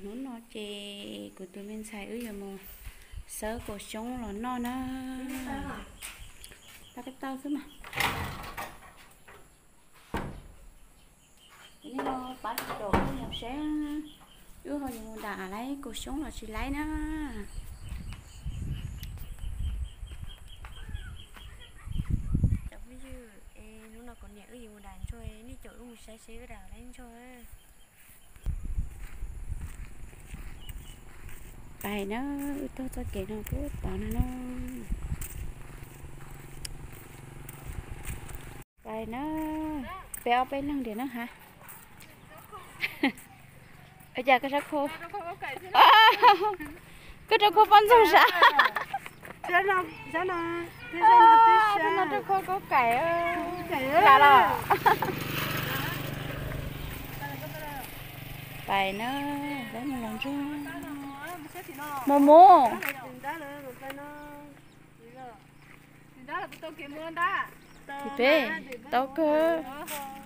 Hnub no ces kuv tus me ntxhais wb yuav mus xawb kaus xyoob los noj na. Pab kab taw xwb mas. Ces nej ho pab tau wb yog seb wb ho yuav mus dam laib kaus xyoob los tsis laib na. Cov phooj ywg, hnub no kuv niam wb yuav mus dam ntsuag, nej caum wb mus saib seb wb dam laib ntsuag. Pais na, wb taug txoj kev no pub tod no na. Pais na, peb ob peb leeg diam na ha. Ua cas koj sab khau? Koj rau khau poj ntxoog sab. Rau khau kaub kaim. Pais na, peb mus los ntsuag. Mus mus. Peb, tau kawg,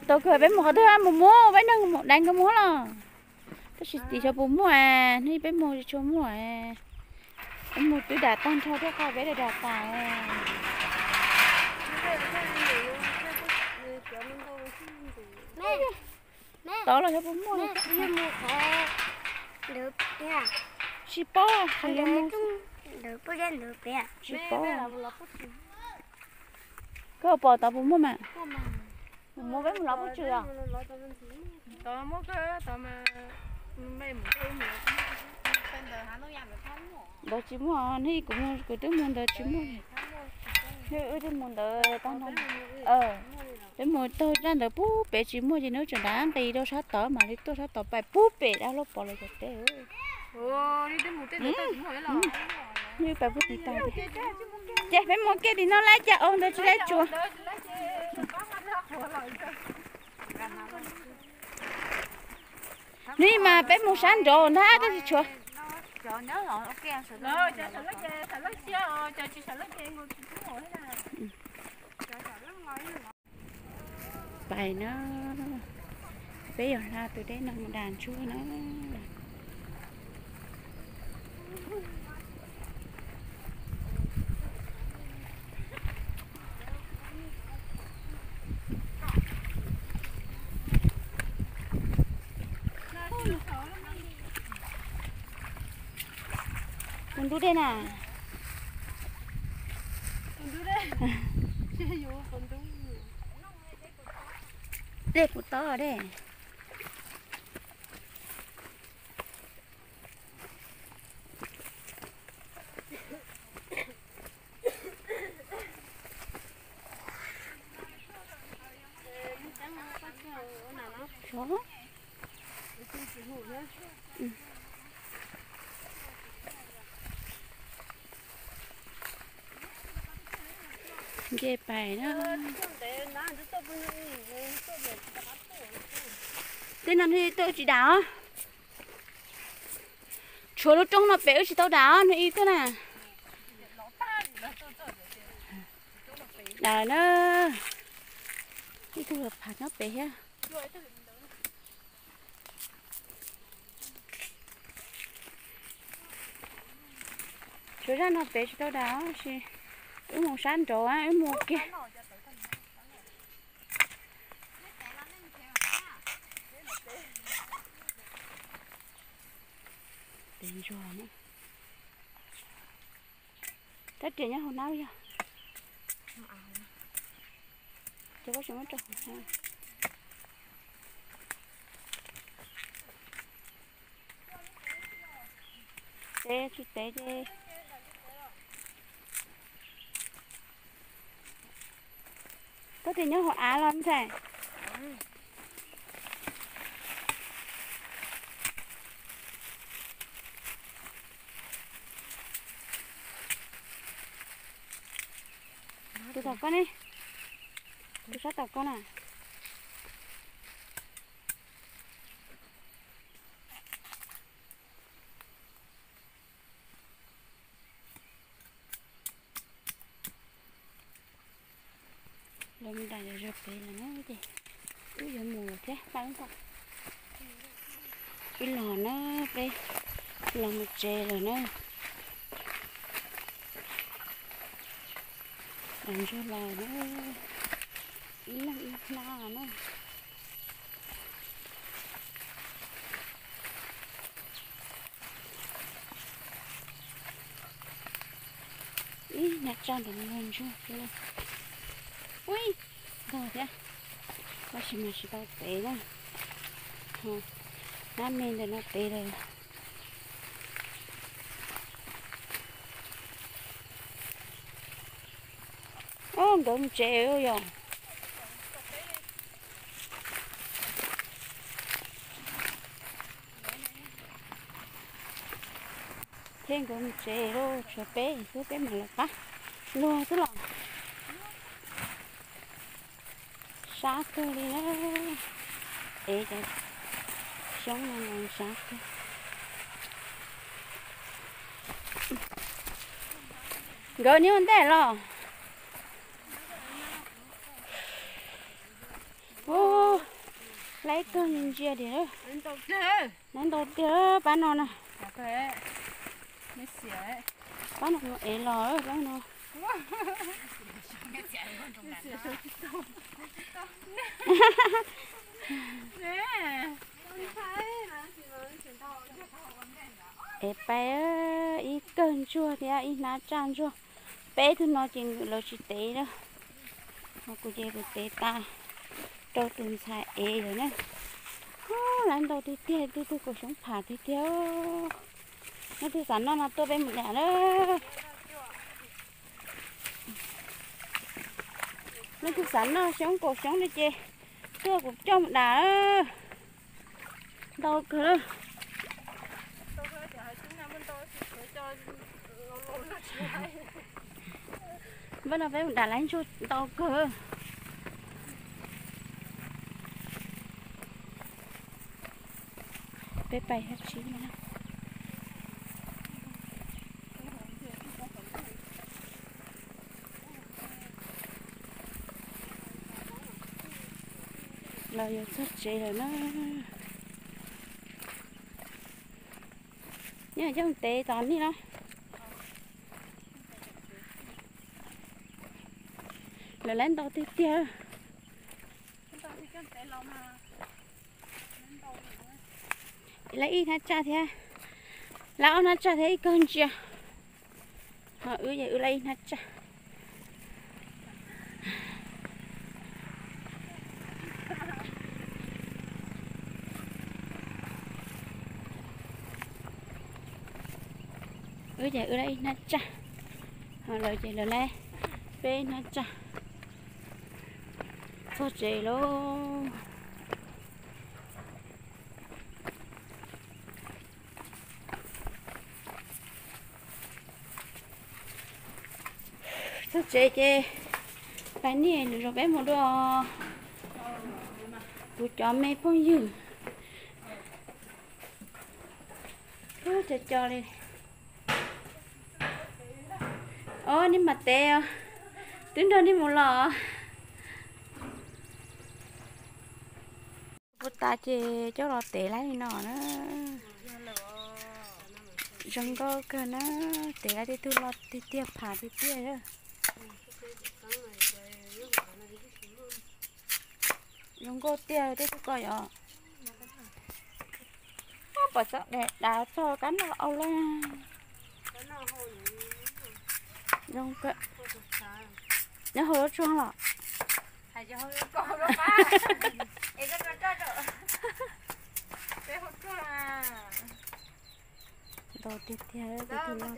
tau kawg, peb mus qhov twg mus mus, peb neeg mus dai nkawd mus los. Tab sis tim xyov puas muaj, hnub peb mus tsis tshua muaj. Peb mus twb dam tag nrho thiab, qhov peb dam tas. Tod los xyov puas muaj. Tsis paub, tsis paub. Koj pom tod puas muaj mas? Mus peb mus lov puab tswm os. Ntawd tsis muaj, hnub kuv, kuv twb mus ntawd tsis muaj. Wb twb mus ntawd tag no. Peb mus taug zaj ntawd pub pem tsis muaj ces nws tseem nrad nqis rau sab tod mam li tuaj sab tod pais pub pem dab laug pov lawv cov teb. Nws pais pub tim tag. Ces peb mus kiag tim no lawm cas ua ntawd tsis laib tsuas. Nws mas peb mus sab nraud ntag tab sis tshuav. Pais na, peb yuav hla tus dej no mus dam ntsuag na. Puas ntub dej na? Dej puas tob dej? Nce pais na. Tej no nws tuaj tsis dam os. Tshuav lub roob no pem wb tsis tau dam os, nws ib tuaj na. Dam na. Ib tug los pham nyob pem thiab. Tshuav zaj no pem tsis tau dam os, wb mus sab nraud, wb mus kiag. Tab riam nyob hauv nab yog. Ces koj tsis muab rau hauv. Tev tsis tev ces koj tias nyob hauv av los ntxhais. Tus tom koj ne, tus sab tom koj na. Lawv mus dam zog pem lawm na ces wb yuav mus lawm thiab pab wb nkaus. Ib los na, peb los mus tsev lawm na. Los ntsuag los na, ib leeg ib hnab na. Ib hnab tsaj ntawm no ntsuag thiab. Ui, ntog thiab. Tab sis mas tsis tau tev na. Hnab me ntawm no tev lawm. Ob, nkawd mus tsev yom. Thiab nkawd mus tsev lauj, tshuav peb xwb, peb mam lawv qab luag xwb los. Sab kawg li na. Es cov xyoob no sab kawg. Nkawd nyob ua ntej los. Ub, laib kawg ntsia diam. Laib ntau tiag pab no na. Pab no ev los pab no. Ev pais ib kawg ntsuag thiab ib hnab tsaj ntsuag. Peb tug no ces lawv tsis tev na. Ho kuv ces kuv tev tas rau tus ntxhais ev lawm na. Laib ntau tiag tiag, tej tug kaus xyoob pham tiag tiag. Leej twg xav noj no tuaj peb mus dam na. Leej twg xav noj xyoob kaus xyoob no ces tuaj kuv coj mus dam. Ntau kawg. Npaj no peb mus dam laib ntsuag ntau kawg. Peb pais hab tsib no. Los yuav txog tsev lawm na. Nyob coj tev tos nej na. Lawv laib ntau tiag tiag. Laib ib hnab tsaj thiab, laib ob hnab tsaj thiab ib kawg ntsia. Ho wb ces wb laib ib hnab tsaj. Wb ces wb laib ib hnab tsaj, ho lawv ces lawv laib peb hnab tsaj. Txog tsev lauj. Txog tsev ces pais niaj lwm zaus peb mus dua kuv cov me phooj ywg. Ub, co co li. Os, nej mam tev os, twb nrog nej mus los. Puag ta ces coj los tev laib li no na. Zoo nkauj kawg na, tev laib tej tug loj tiag tiag, pham tiag tiag. Zoo nkauj tiag tej tug ko yom. Pom txoj dav txog kab noj au lawm. Zoo kawg. Nyob hauv lub tsuag los. Ntau tiag tiag tej tug loj.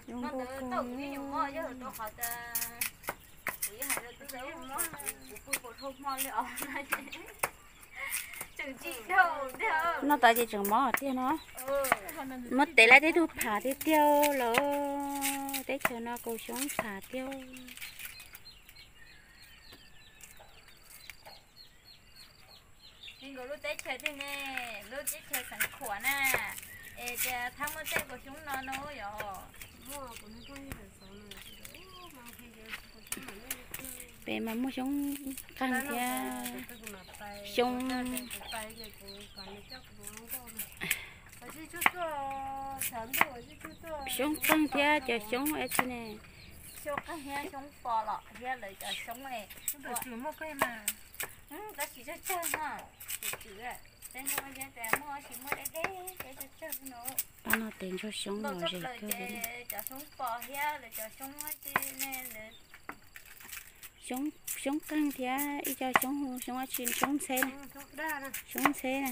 Zoo nkauj kawg. Noj tas ces tseem mob tiag no. Muab tev laib tej tug pham tiag tiag lawm. Teb chaws no kaus xyoob pham tiag. Li nkaus lub teb chaws tiag ne, lub teb chaws Xeev Khuam na. Es tias thaj muaj tej kaus xyoob no no yom? Pem mas muaj xyoob qeeg thiab xyoob, xyoob qeeg thiab cov xyoob es tsi ne, xyoob qeeg thiab xyoob pos los thiab lawv cov xyoob es tab sis tsawg tsawg no, tswm tswm, tej hnub ces muaj tab sis muaj deb deb thiab tsawg tsawg no. Pab no tes ntsuag xyoob los zem kawg. Cov xyoob pos thiab lawv cov xyoob tsi ne, xyoob qeeg thiab ib co xyoob hu xyoob tsi, xyoob ntxheb, xyoob ntxheb na.